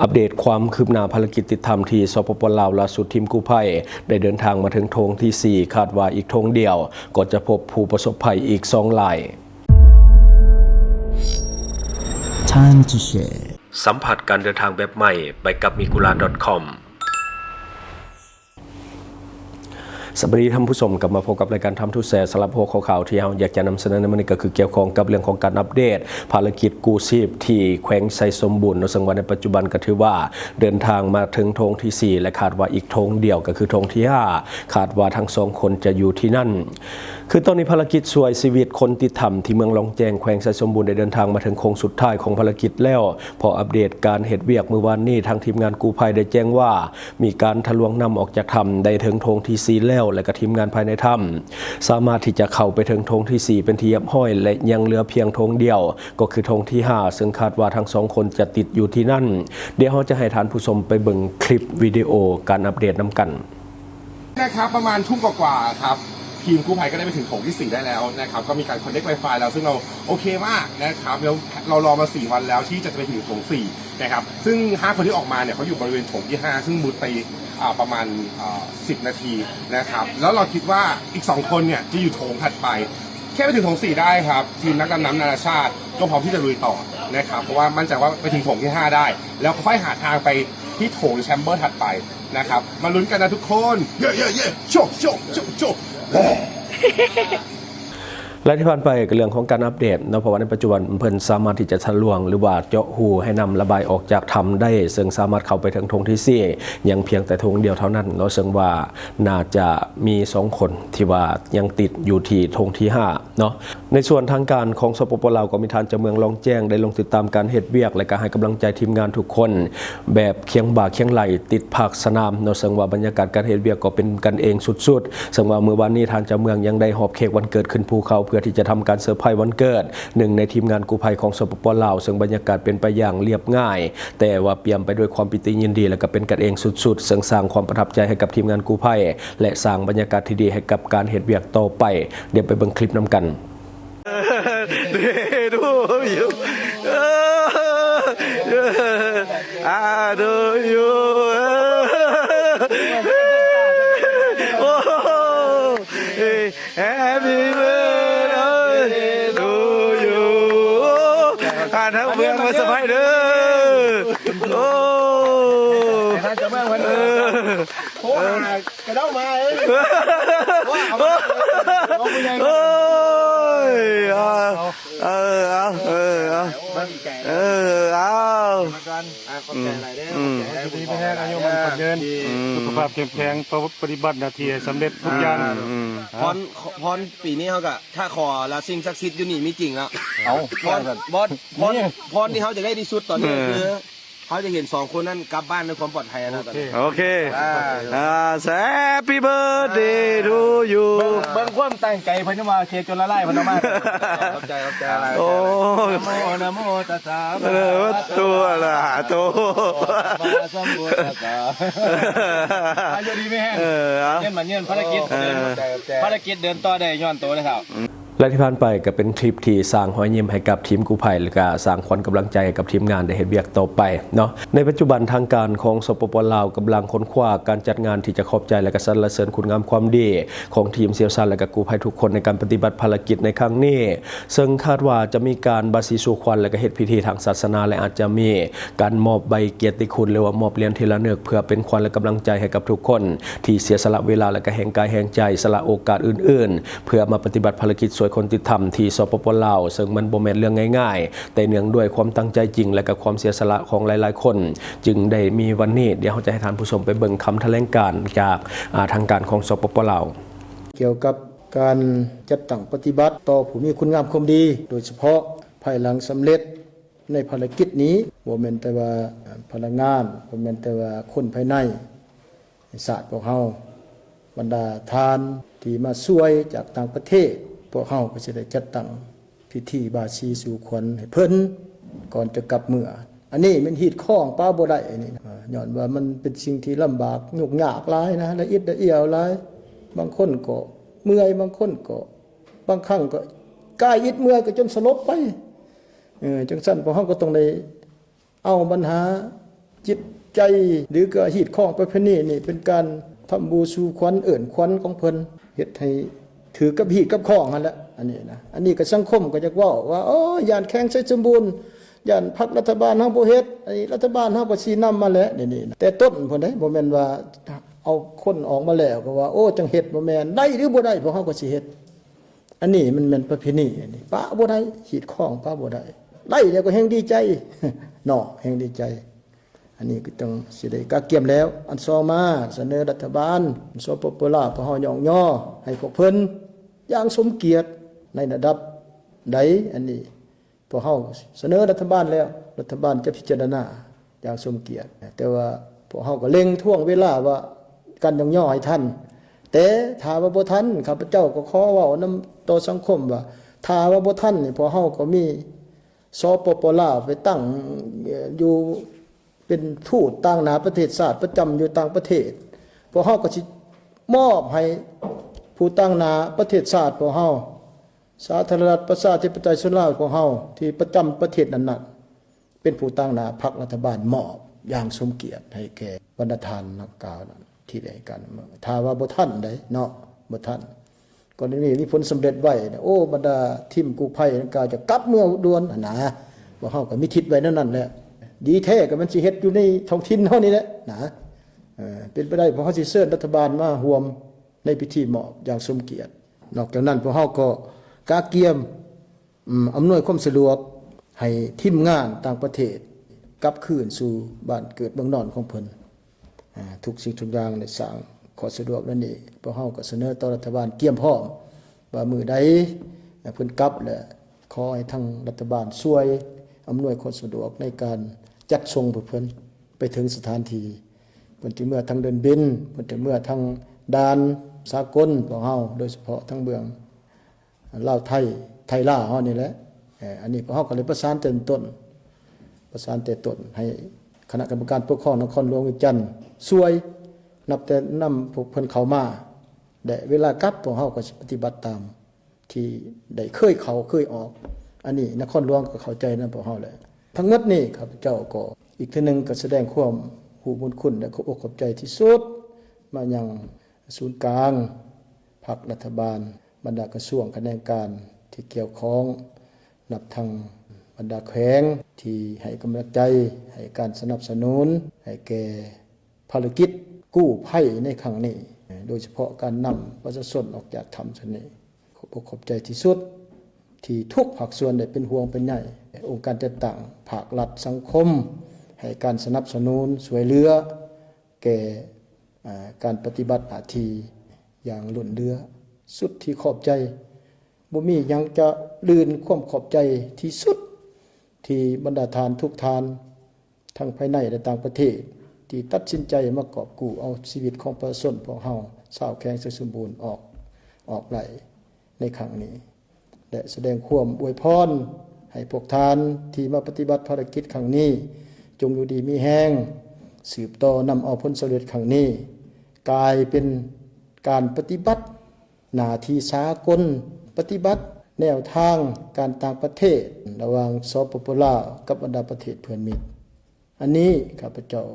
ອັບເດດຄວາມຄືບໜ້າພາລະກິດຕິດຖ້ຳທີ່ ສປປ ລາວ, ລ່າສຸດທີມກູ້ໄພໄດ້ເດີນທາງມາເຖິງໂຖງທີສີ່ ຄາດວ່າອີກໂຖງດຽວກໍຈະພົບຜູ້ປະສົບໄພອີກສອງລາຍ. Time to share. ສຳຜັດການເດີນທາງແບບໃໝ່ ໄປກັບ migura.com. ສະບາຍດີທ່ານຜູ້ຊົມ, ກັບມາພົບກັບລາຍການ Time to Share. ສຳລັບຫົວຂໍ້ຂ່າວທີ່ເຮົາຢາກຈະນຳສະເໜີໃນມື້ນີ້ ກໍຄືກ່ຽວຂ້ອງກັບເລື່ອງຂອງການອັບເດດພາລະກິດກູ້ຊີບທີ່ແຂວງໄຊສົມບູນເນາະ, ເຊິ່ງວ່າໃນປັດຈຸບັນກໍຖືວ່າເດີນທາງມາເຖິງໂຖງທີສີ່ ແລະ ຄາດວ່າອີກໂຖງດຽວ ກໍຄືໂຖງທີຫ້າ ຄາດວ່າທັງສອງຄົນຈະຢູ່ທີ່ນັ້ນ. ຄືຕອນນີ້ພາລະກິດຊ່ວຍຊີວິດຄົນຕິດຖ້ຳທີ່ເມືອງລ້ອງແຈ້ງ ແຂວງໄຊສົມບູນ ໄດ້ເດີນທາງມາເຖິງໂຄ້ງສຸດທ້າຍຂອງພາລະກິດແລ້ວ, ເພາະອັບເດດການເຮັດວຽກມື້ວານນີ້ ທາງທີມງານກູ້ໄພໄດ້ແຈ້ງວ່າ ມີການທະລວງນ້ຳອອກຈາກຖ້ຳໄດ້ເຖິງໂຖງທີສີ່ແລ້ວ ແລະ ກະທີມງານພາຍໃນຖ້ຳສາມາດທີ່ຈະເຂົ້າໄປເຖິງໂຖງທີສີ່ເປັນທີ່ຮຽບຮ້ອຍ ແລະ ຍັງເຫຼືອພຽງໂຖງດຽວ ກໍຄືໂຖງທີຫ້າ ເຊິ່ງຄາດວ່າທັງສອງຄົນຈະຕິດຢູ່ທີ່ນັ້ນ. ດຽວເຮົາຈະໃຫ້ທ່ານຜູ້ຊົມໄປເບິ່ງຄລິບວິດີໂອການອັບເດດນຳກັນ. นะครับ ประมาณทุ่มกว่าๆครับ ทีมกู้ภัยก็ได้ไปถึงโถงที่สี่ได้แล้วนะครับ ก็มีการ connect Wi-Fi แล้ว ซึ่งเราโอเคมากนะครับ แล้วเรารอมาสี่วันแล้วที่จะไปถึงโถงสี่นะครับ ซึ่งห้าคนที่ออกมาเนี่ยเขาอยู่บริเวณโถงที่ห้า ซึ่งมุดไปอ่าประมาณอ่าสิบนาทีนะครับ แล้วเราคิดว่าอีกสองคนเนี่ยจะอยู่โถงถัดไป แค่ไปถึงโถงสี่ได้ครับ ทีมนักดำน้ำนานาชาติก็พร้อมที่จะลุยต่อนะครับ เพราะว่ามั่นใจว่าไปถึงโถงที่ห้าได้ แล้วค่อยหาทางไปที่โถง chamber ถัดไป นะครับ มาลุ้นกันนะทุกคน เย้ เย้ เย้ โชค โชค โชค โชค ແລະທີ່ຜ່ານໄປກໍເລື່ອງຂອງການອັບເດດເນາະ, ເພາະວ່າໃນປັດຈຸບັນເພິ່ນສາມາດທີ່ຈະທະລວງ ຫຼືວ່າເຈາະຮູໃຫ້ນ້ຳລະບາຍອອກຈາກຖ້ຳໄດ້, ເຊິ່ງສາມາດເຂົ້າໄປເຖິງໂຖງທີສີ່ ຍັງພຽງແຕ່ໂຖງດຽວເທົ່ານັ້ນເນາະ, ເຊິ່ງວ່າໜ້າຈະມີສອງຄົນທີ່ວ່າຍັງຕິດຢູ່ທີ່ໂຖງທີຫ້າເນາະ. ໃນສ່ວນທາງການຂອງ ສປປ ລາວ ກໍມີທ່ານເຈົ້າເມືອງລ້ອງແຈ້ງໄດ້ລົງຕິດຕາມການເຮັດວຽກ ແລະ ກໍໃຫ້ກຳລັງໃຈທີມງານທຸກຄົນແບບຄຽງບ່າຄຽງໄຫຼ່ ຕິດພາກສະໜາມເນາະ, ເຊິ່ງວ່າບັນຍາກາດການເຮັດວຽກກໍເປັນກັນເອງສຸດໆ. ເຊິ່ງວ່າມື້ວານນີ້ທ່ານເຈົ້າເມືອງຍັງໄດ້ຫອບເຄ້ກວັນເກີດຂຶ້ນພູເຂົາ ເພື່ອທີ່ຈະທຳການເຊີໄພວັນເກີດໜຶ່ງໃນທີມງານກູ້ໄພຂອງ ສປປ ລາວ, ເຊິ່ງບັນຍາກາດເປັນໄປຢ່າງລຽບງ່າຍ ແຕ່ວ່າປ່ຽມໄປດ້ວຍຄວາມປີຕິຍິນດີ ແລະ ກໍເປັນກັນເອງສຸດໆ, ເຊິ່ງສ້າງຄວາມປະທັບໃຈໃຫ້ກັບທີມງານກູ້ໄພ ແລະ ສ້າງບັນຍາກາດທີ່ດີໃຫ້ກັບການເຮັດວຽກຕໍ່ໄປ. ດຽວໄປເບິ່ງຄລິບນຳກັນ. ໂອ້ ກະເດົາມາເອີຍ ໂອ້ຍ ເອົາ ເອີ ເອົາ ເອີ ເອົາ ເອີ ເອົາ ຂອບໃຈຫຼາຍເດີ ຂອບໃຈຫຼາຍເດີ ຢູ່ດີມີແຮງ ອາຍຸໝັ້ນຂວັນຍືນ ສຸຂະພາບເຂັ້ມແຂງ ປະຕິບັດໜ້າທີ່ໃຫ້ສຳເລັດທຸກຢ່າງ ອືມ ພອນ ພອນປີນີ້ເຮົາກະຖ້າຂໍລະສິ່ງສັກສິດຢູ່ນີ້ມີຈິງແລ້ວ ເອົາ ພອນ ພອນ ພອນທີ່ເຮົາຢາກໄດ້ທີ່ສຸດຕອນນີ້ຄື ເຮົາຈະເຫັນສອງຄົນນັ້ນກັບບ້ານດ້ວຍຄວາມປອດໄພຫັ້ນນະ. ໂອເຄ ໂອເຄ ອ່າ Happy birthday to you ເບິ່ງ ເບິ່ງຄວາມຕັ້ງໃຈເພິ່ນວ່າເຄຈົນລະລາຍເພິ່ນເອົາມາ ຂອບໃຈ ຂອບໃຈຫຼາຍ ໂອ້ ນະໂມ ນະໂມ ຕັດສະ ພະຄະວະໂຕ ອະລະຫະໂຕ ສຳມາສຳພຸດທັດສະ ອາຍຸດີມີແຮງ ເອີ ເອົາ ເງິນມາເງິນ ພາລະກິດ ເອີ ເດີນ ຂອບໃຈ ຂອບໃຈ ພາລະກິດເດີນຕໍ່ໄດ້ຍ້ອນໂຕເດີເຖົ້າ. ແລະທີ່ຜ່ານໄປກໍເປັນຄລິບທີ່ສ້າງຮອຍຍິ້ມໃຫ້ກັບທີມກູ້ໄພ ແລະກະສ້າງຂວັນກຳລັງໃຈໃຫ້ກັບທີມງານໄດ້ເຮັດວຽກຕໍ່ໄປເນາະ. ໃນປັດຈຸບັນທາງການຂອງ ສປປ ລາວ ກຳລັງຄົ້ນຄວ້າການຈັດງານທີ່ຈະຂອບໃຈ ແລະກະສັນລະເສີນຄຸນງາມຄວາມດີຂອງທີມຊ່ຽວຊານ ແລະກະກູ້ໄພທຸກຄົນໃນການປະຕິບັດພາລະກິດໃນຄັ້ງນີ້, ເຊິ່ງຄາດວ່າຈະມີການບາສີສູ່ຂວັນ ແລະກະເຮັດພິທີທາງສາສະໜາ ແລະອາດຈະມີການມອບໃບກຽດຕິຄຸນ ຫຼືວ່າມອບຫຼຽນທີ່ລະນຶກ ເພື່ອເປັນຂວັນ ແລະກຳລັງໃຈໃຫ້ກັບທຸກຄົນ ທີ່ເສຍສະຫຼະເວລາ ແລະກະແຮງກາຍແຮງໃຈ ສະຫຼະໂອກາດອື່ນໆ ເພື່ອມາປະຕິບັດພາລະກິດຊ່ວຍຄົນຕິດຖ້ຳທີ່ ສປປ ລາວ, ເຊິ່ງມັນບໍ່ແມ່ນເລື່ອງງ່າຍໆ, ແຕ່ເນື່ອງດ້ວຍຄວາມຕັ້ງໃຈຈິງ ແລະກະຄວາມເສຍສະຫຼະຂອງຫຼາຍໆຄົນ ຈຶ່ງໄດ້ມີວັນນີ້. ດຽວເຮົາຈະໃຫ້ທ່ານຜູ້ຊົມໄປເບິ່ງຄຳຖະແຫຼງການຈາກ ອາ ທາງການຂອງ ສປປ ລາວ. ກ່ຽວກັບການຈັດຕັ້ງປະຕິບັດຕໍ່ຜູ້ມີຄຸນງາມຄວາມດີ, ໂດຍສະເພາະພາຍຫຼັງສຳເລັດ ໃນພາລະກິດນີ້ ບໍ່ແມ່ນແຕ່ວ່າພະນັກງານ, ບໍ່ແມ່ນແຕ່ວ່າຄົນພາຍໃນຊາດພວກເຮົາ, ບັນດາທ່ານທີ່ມາຊ່ວຍຈາກຕ່າງປະເທດ, ພວກເຮົາກໍຊິໄດ້ຈັດຕັ້ງພິທີບາສີສູ່ຂວັນໃຫ້ເພິ່ນ ກ່ອນຈະກັບເມືອ. ອັນນີ້ແມ່ນຮີດຄອງປາບໍ່ໄດ້ ອັນນີ້ນະ, ຍ້ອນວ່າມັນເປັນສິ່ງທີ່ລຳບາກ ຫຍຸ້ງຍາກຫຼາຍນະ, ລະອິດລະອຽວຫຼາຍ. ບາງຄົນກໍເມື່ອຍ, ບາງຄົນກໍ ບາງຄັ້ງກໍກາຍອິດເມື່ອຍກໍຈົນສະຫຼົບໄປ. ເອີ ຈັ່ງຊັ້ນພວກເຮົາກໍຕ້ອງໄດ້ເອົາບັນຫາ ຈິດໃຈ ຫຼືກໍຮີດຄອງປະເພນີນີ້ ເປັນການທຳບູຊູຂວັນເອີ້ນຂວັນຂອງເພິ່ນ ເຮັດໃຫ້ຖືກກັບຮີດກັບຄອງຫັ້ນແຫຼະ. ອັນນີ້ນະ ອັນນີ້ກໍສັງຄົມກໍຢາກເວົ້າວ່າ ໂອ້ ຢ້ານແຂວງໄຊສົມບູນ ຢ້ານພັກລັດຖະບານເຮົາບໍ່ເຮັດ ອັນນີ້ລັດຖະບານເຮົາກໍຊີ້ນຳມາແຫຼະ ນີ້ນະ ແຕ່ຕົ້ນພຸ້ນເດ້ ບໍ່ແມ່ນວ່າເອົາຄົນອອກມາແລ້ວກໍວ່າ ໂອ້ ຈັ່ງເຮັດ ບໍ່ແມ່ນ ໄດ້ຫຼືບໍ່ໄດ້ ພວກເຮົາກໍຊິເຮັດ. ອັນນີ້ມັນແມ່ນປະເພນີ ອັນນີ້ປະບໍ່ໄດ້ ຮີດຄອງປະບໍ່ໄດ້ ໄດ້ແລ້ວກໍແຮ່ງດີໃຈເນາະ ແຮ່ງດີໃຈ. ອັນນີ້ກໍຕ້ອງຊິໄດ້ກະກຽມແລ້ວ. ອັນສອງມາ ສະເໜີລັດຖະບານ ສປປ ລາວ ພວກເຮົາຍ້ອງຍໍໃຫ້ພວກເພິ່ນຢ່າງສົມກຽດໃນລະດັບໃດ ອັນນີ້ພວກເຮົາສະເໜີລັດຖະບານແລ້ວ ລັດຖະບານຈະພິຈາລະນາຢ່າງສົມກຽດ. ແຕ່ວ່າພວກເຮົາກໍເລັ່ງທວງເວລາວ່າການຍ້ອງຍໍໃຫ້ທັນ ແຕ່ຖ້າວ່າບໍ່ທັນ ຂ້າພະເຈົ້າກໍຂໍເວົ້ານຳຕໍ່ສັງຄົມວ່າ ຖ້າວ່າບໍ່ທັນນີ້ ພວກເຮົາກໍມີ ສປປ ລາວ ໄປຕັ້ງຢູ່ເປັນທູດຕາງໜ້າປະເທດຊາດປະຈຳຢູ່ຕ່າງປະເທດ ພວກເຮົາກໍຊິມອບໃຫ້ຜູ້ຕາງໜ້າປະເທດຊາດພວກເຮົາ ສາທາລະນະລັດປະຊາທິປະໄຕປະຊາຊົນລາວຂອງເຮົາ ທີ່ປະຈຳປະເທດນັ້ນໆ ເປັນຜູ້ຕາງໜ້າພັກລັດຖະບານ ມອບຢ່າງສົມກຽດໃຫ້ແກ່ບັນດາທ່ານດັ່ງກ່າວນັ້ນ ທີ່ໄດ້ການ ຖ້າວ່າບໍ່ທັນໃດເນາະ ບໍ່ທັນ ກໍໄດ້ມີ ມີຜົນສຳເລັດໄວນະ ໂອ້ ບັນດາທີມກູ້ໄພດັ່ງກ່າວຈະກັບເມືອດ່ວນຫັ້ນນະ. ພວກເຮົາກໍມີທິດໄວ້ແນວນັ້ນແຫຼະ ດີແທ້ກໍແມ່ນຊິເຮັດຢູ່ໃນທ້ອງຖິ່ນເຮົານີ້ແຫຼະນະ. ເອີ ເປັນໄປໄດ້ ພວກເຮົາຊິເຊີນລັດຖະບານມາຮ່ວມໃນພິທີມອບຢ່າງສົມກຽດ. ນອກຈາກນັ້ນ ພວກເຮົາກໍກະກຽມ ອຳນວຍຄວາມສະດວກໃຫ້ທີມງານຕ່າງປະເທດກັບຄືນສູ່ບ້ານເກີດເມືອງນອນຂອງເພິ່ນ. ອາ ທຸກສິ່ງທຸກຢ່າງໄດ້ສ້າງຂໍ້ສະດວກແນວນີ້ ພວກເຮົາກໍສະເໜີຕໍ່ລັດຖະບານກຽມພ້ອມວ່າມື້ໃດເພິ່ນກັບ ແລະ ຂໍໃຫ້ທາງລັດຖະບານຊ່ວຍອຳນວຍຄວາມສະດວກໃນການຈັດສົ່ງພວກເພິ່ນໄປເຖິງສະຖານທີ່. ເພິ່ນຈະເມືອທາງເດີ່ນບິນ ເພິ່ນຈະເມືອທາງດ່ານສາກົນຂອງເຮົາ ໂດຍສະເພາະທາງເບື້ອງ ລາວໄທ ໄທລາວເຮົານີ້ແຫຼະ. ເອີ ອັນນີ້ພວກເຮົາກໍເລີຍປະສານແຕ່ຕົ້ນ ປະສານແຕ່ຕົ້ນໃຫ້ຄະນະກຳມະການປົກຄອງນະຄອນຫຼວງວຽງຈັນຊ່ວຍ ນັບແຕ່ນຳພວກເພິ່ນເຂົ້າມາ ແລະ ເວລາກັບ ພວກເຮົາກໍຊິປະຕິບັດຕາມທີ່ໄດ້ເຄີຍເຂົ້າເຄີຍອອກ. ອັນນີ້ນະຄອນຫຼວງກໍເຂົ້າໃຈນຳພວກເຮົາແຫຼະ. ທັງໝົດນີ້ ຂ້າພະເຈົ້າກໍອີກເທື່ອໜຶ່ງກໍສະແດງຄວາມຮູ້ບຸນຄຸນ ແລະ ຂອບອົກຂອບໃຈທີ່ສຸດມາຍັງສູນກາງ ພັກລັດຖະບານ, ບັນດາກະຊວງຂະແໜງການທີ່ກ່ຽວຂ້ອງ, ນັບທັງບັນດາແຂວງທີ່ໃຫ້ກຳລັງໃຈ, ໃຫ້ການສະໜັບສະໜູນໃຫ້ແກ່ພາລະກິດກູ້ໄພໃນຄັ້ງນີ້, ໂດຍສະເພາະການນຳປະຊາຊົນອອກຈາກຖ້ຳຊັ້ນນີ້. ຂອບອົກຂອບໃຈທີ່ສຸດ ທີ່ທຸກພາກສ່ວນໄດ້ເປັນຫ່ວງເປັນໃຍ, ອົງການຈັດຕັ້ງ, ພາກລັດ, ສັງຄົມ ໃຫ້ການສະໜັບສະໜູນຊ່ວຍເຫຼືອ ແກ່ ອາ ການປະຕິບັດໜ້າທີ່ຢ່າງລົ້ນເຫຼືອ. ສຸດທີ່ຂອບໃຈ, ບໍ່ມີຫຍັງຈະລື່ນຄວາມຂອບໃຈທີ່ສຸດ ທີ່ບັນດາທ່ານທຸກທ່ານ ທັງພາຍໃນ ແລະ ຕ່າງປະເທດ ທີ່ຕັດສິນໃຈມາກອບກູ້ເອົາຊີວິດຂອງປະຊາຊົນພວກເຮົາ ຊາວແຂວງໄຊສົມບູນ ອອກ ອອກໄລ່ໃນຄັ້ງນີ້. ແລະ ສະແດງຄວາມອວຍພອນໃຫ້ພວກທ່ານທີ່ມາປະຕິບັດພາລະກິດຄັ້ງນີ້ ຈົ່ງຢູ່ດີມີແຮງ, ສືບຕໍ່ນຳເອົາຜົນສຳເລັດຄັ້ງນີ້ ກາຍເປັນການປະຕິບັດໜ້າທີ່ສາກົນ, ປະຕິບັດແນວທາງການຕ່າງປະເທດລະຫວ່າງ ສປປ ລາວ ກັບບັນດາປະເທດເພື່ອນມິດ. ອັນນີ້ຂ້າພະເຈົ້າ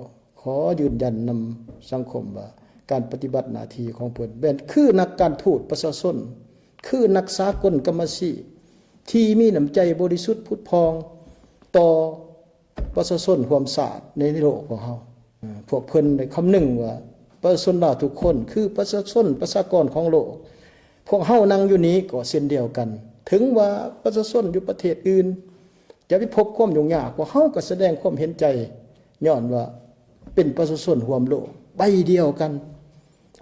ຂໍຢືນຢັນນຳສັງຄົມວ່າ ການປະຕິບັດໜ້າທີ່ຂອງເພິ່ນແມ່ນຄືນັກການທູດປະຊາຊົນ, ຄືນັກສາກົນກຳມະຊີບທີ່ມີນ້ຳໃຈບໍລິສຸດຜຸດຜ່ອງຕໍ່ປະຊາຊົນຮ່ວມຊາດໃນໂລກຂອງເຮົາ. ພວກເພິ່ນໄດ້ຄຳນຶງວ່າ ປະຊາຊົນລາວທຸກຄົນຄືປະຊາຊົນ ປະຊາກອນຂອງໂລກ. ພວກເຮົານັ່ງຢູ່ນີ້ກໍເຊັ່ນດຽວກັນ, ເຖິງວ່າປະຊາຊົນຢູ່ປະເທດອື່ນ ຈະໄປພົບຄວາມຫຍຸ້ງຍາກ, ພວກເຮົາກໍສະແດງຄວາມເຫັນໃຈ ຍ້ອນວ່າເປັນປະຊາຊົນຮ່ວມໂລກໃບດຽວກັນ.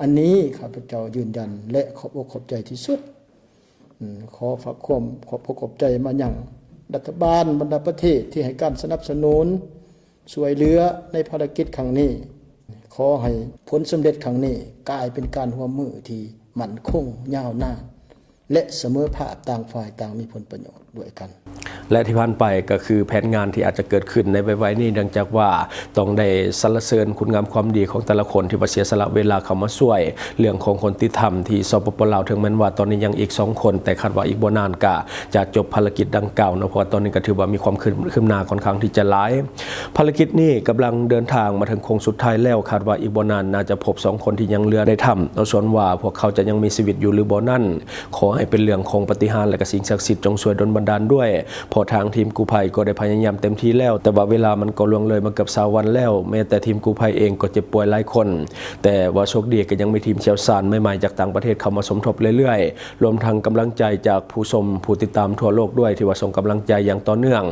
ອັນນີ້ຂ້າພະເຈົ້າຢືນຢັນ ແລະ ຂອບອົກຂອບໃຈທີ່ສຸດ. ອືມ ຂໍຝາກຄວາມຂອບອົກຂອບໃຈມາຍັງລັດຖະບານບັນດາປະເທດທີ່ໃຫ້ການສະໜັບສະໜູນ ຊ່ວຍເຫຼືອໃນພາລະກິດຄັ້ງນີ້. ຂໍໃຫ້ຜົນສຳເລັດຄັ້ງນີ້ກາຍເປັນການຮ່ວມມືທີ່ໝັ້ນຄົງຍາວນານ ແລະ ສະເໝີພາບ, ຕ່າງຝ່າຍຕ່າງມີຜົນປະໂຫຍດດ້ວຍກັນ. ແລະທີ່ຜ່ານໄປກໍຄືແຜນງານທີ່ອາດຈະເກີດຂຶ້ນໃນໄວໆນີ້ ເນື່ອງຈາກວ່າຕ້ອງໄດ້ສັນລະເສີນຄຸນງາມຄວາມດີຂອງແຕ່ລະຄົນທີ່ວ່າເສຍສະຫຼະເວລາເຂົ້າມາຊ່ວຍເລື່ອງຂອງຄົນຕິດຖ້ຳທີ່ ສປປ ລາວ ເຖິງແມ່ນວ່າຕອນນີ້ຍັງອີກສອງຄົນ ແຕ່ຄາດວ່າອີກບໍ່ນານກໍຈະຈົບພາລະກິດດັ່ງກ່າວເນາະ ເພາະວ່າຕອນນີ້ກໍຖືວ່າມີຄວາມຄືບໜ້າຂ້ອນຂ້າງທີ່ຈະຫຼາຍ. ພາລະກິດນີ້ກຳລັງເດີນທາງມາເຖິງໂຄ້ງສຸດທ້າຍແລ້ວ ຄາດວ່າອີກບໍ່ນານໜ້າຈະພົບສອງຄົນທີ່ຍັງເຫຼືອໃນຖ້ຳເນາະ ສ່ວນວ່າພວກເຂົາຈະຍັງມີຊີວິດຢູ່ຫຼືບໍ່ນັ້ນ ຂໍໃຫ້ເປັນເລື່ອງຂອງປາຕິຫານ ແລະກະສິ່ງສັກສິດຈົ່ງຊ່ວຍດົນບັນດານດ້ວຍ ເພາະທາງທີມກູ້ໄພກໍໄດ້ພະຍາຍາມເຕັມທີ່ແລ້ວ ແຕ່ວ່າເວລາມັນກໍລ່ວງເລີຍມາເກືອບຊາວວັນແລ້ວ ແມ້ແຕ່ທີມກູ້ໄພເອງກໍເຈັບປ່ວຍຫຼາຍຄົນ ແຕ່ວ່າໂຊກດີກໍຍັງມີທີມຊ່ຽວຊານໃໝ່ໆຈາກຕ່າງປະເທດເຂົ້າມາສົມທົບເລື້ອຍໆ ລວມທັງກຳລັງໃຈຈາກຜູ້ຊົມຜູ້ຕິດຕາມທົ່ວໂລກດ້ວຍ ທີ່ວ່າສົ່ງກຳລັງໃຈຢ່າງຕໍ່ເນື່ອງ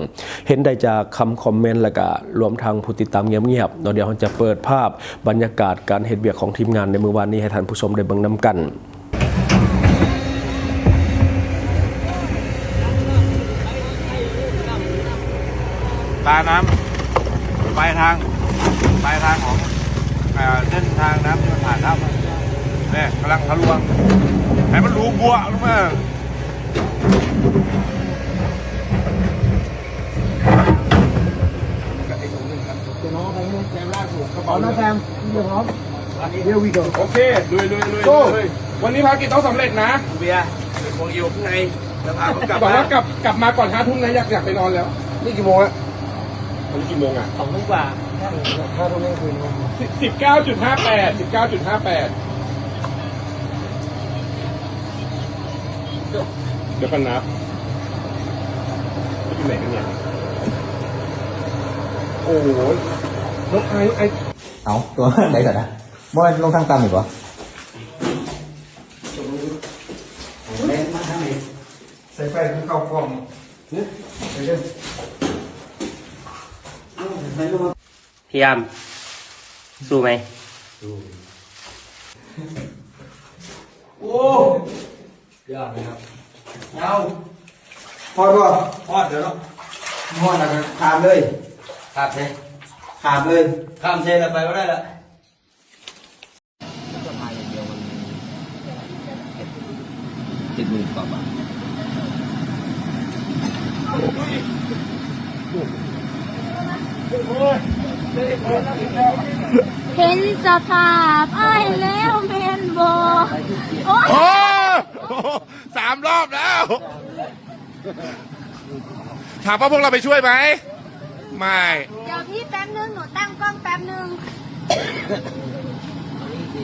ເຫັນໄດ້ຈາກຄຳຄອມເມັນ ແລະກະລວມທັງຜູ້ຕິດຕາມງຽບໆເນາະ. ດຽວເຮົາຈະເປີດພາບບັນຍາກາດການເຮັດວຽກຂອງທີມງານໃນມື້ວານນີ້ໃຫ້ທ່ານຜູ້ຊົມໄດ້ເບິ່ງນຳກັນ. ตาน้ำ ปลายทาง ปลายทางของ เอ่อ เส้นทางน้ำที่มันผ่านถ้ำ เนี่ย กำลังทะลวง ให้มันหลุมบัวลงมา เอาหน้าแซม เดี๋ยวพร้อม Here we go โอเค ลุย ลุย ลุย Go ลุย วันนี้ภารกิจต้องสำเร็จนะ เบียร์ เป็นห่วงอยู่ข้างใน แล้วพาเขากลับ บอกว่า บ้าน กลับ กลับมาก่อนห้าทุ่มนะ อยาก อยากไปนอนแล้ว นี่กี่โมงอะ อันนี้กี่โมงอะ สองทุ่มกว่า ห้าทุ่มเที่ยงคืน สิบ สิบเก้าจุดห้าแปด สิบเก้าจุดห้าแปด เดี๋ยวก่อนนะ ไปอยู่ไหนกันเนี่ย โอ้ย นกไอไอ เอ้า ตัวไหนก่อนนะ บ่ลงทางต่ำอีกบ่ ใส่ไฟมันเข้ากล้อง เนี่ย เดี๋ยวเด้อ พี่ยาม สู้ไหม โอ้ ยากไหมครับ เอา ฮอดบ่ ฮอดเดี๋ยวเนาะ ฮอดแล้วก็ข้ามเลย ข้ามเซ่ ข้ามเลย ข้ามเซ่แล้วไปบ่ได้ละ เจ็ดหมื่นกว่าบาท เห็นสภาพอ้ายแล้วแม่นบ่ โอ๊ย โอ้ สามรอบแล้ว ถามว่าพวกเราไปช่วยไหม ไม่ เดี๋ยวพี่แป๊บนึง หนูตั้งกล้องแป๊บนึง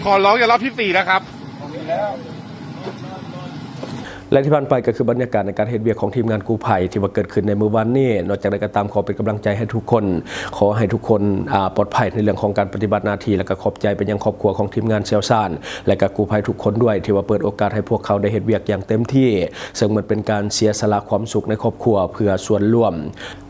ขอร้องอย่ารอบที่สี่นะครับ ແລະທີ່ຜ່ານໄປກໍຄືບັນຍາກາດໃນການເຮັດວຽກຂອງທີມງານກູ້ໄພ ທີ່ວ່າເກີດຂຶ້ນໃນມື້ວານນີ້. ນອກຈາກນັ້ນກໍຕາມ ຂໍເປັນກຳລັງໃຈໃຫ້ທຸກຄົນ ຂໍໃຫ້ທຸກຄົນ ອາ ປອດໄພໃນເລື່ອງຂອງການປະຕິບັດໜ້າທີ່ ແລະກໍຂອບໃຈໄປຍັງຄອບຄົວຂອງທີມງານຊ່ຽວຊານ ແລະກໍກູ້ໄພທຸກຄົນດ້ວຍ ທີ່ວ່າເປີດໂອກາດໃຫ້ພວກເຂົາໄດ້ເຮັດວຽກຢ່າງເຕັມທີ່ ເຊິ່ງມັນເປັນການເສຍສະຫຼະຄວາມສຸກໃນຄອບຄົວເພື່ອສ່ວນລວມ.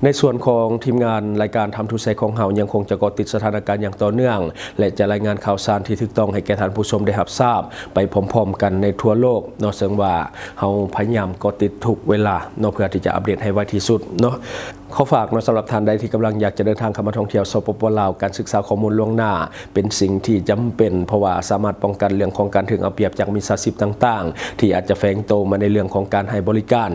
ໃນສ່ວນຂອງທີມງານລາຍການ Time to Share ຂອງເຮົາ ຍັງຄົງຈະເກາະຕິດສະຖານະການຢ່າງຕໍ່ເນື່ອງ ແລະ ຈະລາຍງານຂ່າວສານທີ່ຖືກຕ້ອງໃຫ້ແກ່ທ່ານຜູ້ຊົມໄດ້ຮັບຊາບໄປພ້ອມໆກັນໃນທົ່ວໂລກເນາະ, ເຊິ່ງວ່າເຮົາພະຍາຍາມເກາະຕິດທຸກເວລາເນາະ ເພື່ອທີ່ຈະອັບເດດໃຫ້ໄວທີ່ສຸດເນາະ. ຂໍຝາກເນາະ ສຳລັບທ່ານໃດທີ່ກຳລັງຢາກຈະເດີນທາງເຂົ້າມາທ່ອງທ່ຽວ ສປປ ລາວ, ການສຶກສາຂໍ້ມູນລ່ວງໜ້າເປັນສິ່ງທີ່ຈຳເປັນ ເພາະວ່າສາມາດປ້ອງກັນເລື່ອງຂອງການຖືກເອົາປຽບຈາກມິດສາຊີບຕ່າງໆ ທີ່ອາດຈະແຝງໂຕມາໃນເລື່ອງຂອງການໃຫ້ບໍລິການ.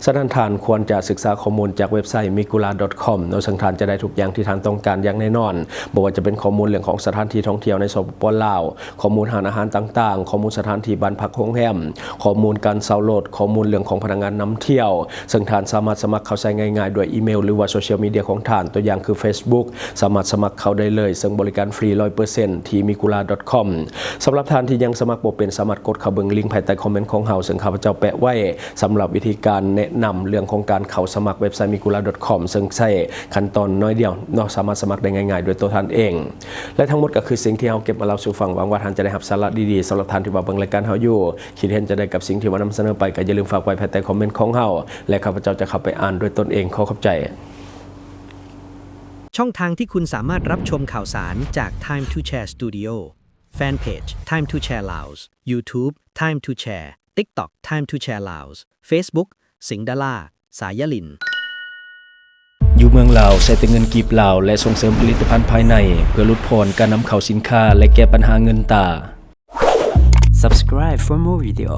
ສະນັ້ນທ່ານຄວນຈະສຶກສາຂໍ້ມູນຈາກເວັບໄຊ migula.com ເນາະ ເຊິ່ງທ່ານຈະໄດ້ທຸກຢ່າງທີ່ທ່ານຕ້ອງການຢ່າງແນ່ນອນ, ບໍ່ວ່າຈະເປັນຂໍ້ມູນເລື່ອງຂອງສະຖານທີ່ທ່ອງທ່ຽວໃນ ສປປ ລາວ, ຂໍ້ມູນຮ້ານອາຫານຕ່າງໆ, ຂໍ້ມູນສະຖານທີ່ບ້ານພັກໂຮງແຮມ, ຂໍ້ມູນການເຊົ່າລົດ, ຂໍ້ມູນເລື່ອງຂອງພະນັກງານນຳທ່ຽວ, ເຊິ່ງທ່ານສາມາດສະໝັກເຂົ້າໃຊ້ງ່າຍໆດ້ວຍອີເມວ ຫຼືວ່າໂຊຊຽວມີເດຍຂອງທ່ານ, ຕົວຢ່າງຄື Facebook ສາມາດສະໝັກເຂົ້າໄດ້ເລີຍ, ເຊິ່ງບໍລິການຟຣີ ຮ້ອຍເປີເຊັນ ທີ່ migula.com. ສຳລັບທ່ານທີ່ຍັງສະໝັກບໍ່ເປັນ, ສາມາດກົດເຂົ້າເບິ່ງລິງພາຍໃຕ້ຄອມເມັນຂອງເຮົາ, ເຊິ່ງຂ້າພະເຈົ້າແປະໄວ້ ສຳລັບວິທີການແນະນຳເລື່ອງຂອງການເຂົ້າສະໝັກເວັບໄຊ migula.com ເຊິ່ງໃຊ້ຂັ້ນຕອນໜ້ອຍດຽວເນາະ, ສາມາດສະໝັກໄດ້ງ່າຍໆດ້ວຍຕົວທ່ານເອງ. ແລະ ທັງໝົດກໍຄືສິ່ງທີ່ເຮົາເກັບມາເລົ່າສູ່ຟັງ, ຫວັງວ່າທ່ານຈະໄດ້ຮັບສາລະດີໆ. ສຳລັບທ່ານທີ່ວ່າເບິ່ງລາຍການເຮົາຢູ່, ຄິດເຫັນຈັ່ງໃດກັບສິ່ງທີ່ວ່ານຳສະເໜີໄປ, ກໍຢ່າລືມຝາກໄວ້ພາຍໃຕ້ຄອມເມັນຂອງເຮົາ ແລະ ຂ້າພະເຈົ້າຈະເຂົ້າໄປອ່ານດ້ວຍຕົນເອງ. ຂໍຂອບໃຈ. ช่องทางที่คุณสามารถรับชมข่าวสารจาก Time to Share Studio แฟนเพจ Time to Share Laos YouTube Time to Share TikTok Time to Share Laos Facebook สิงห์ดารา สายยะลิน อยู่เมืองลาวใช้แต่เงินกีบลาว และส่งเสริมผลิตภัณฑ์ภายใน เพื่อหลุดผ่อนการนำเข้าสินค้า และแก้ปัญหาเงินตรา Subscribe for more video.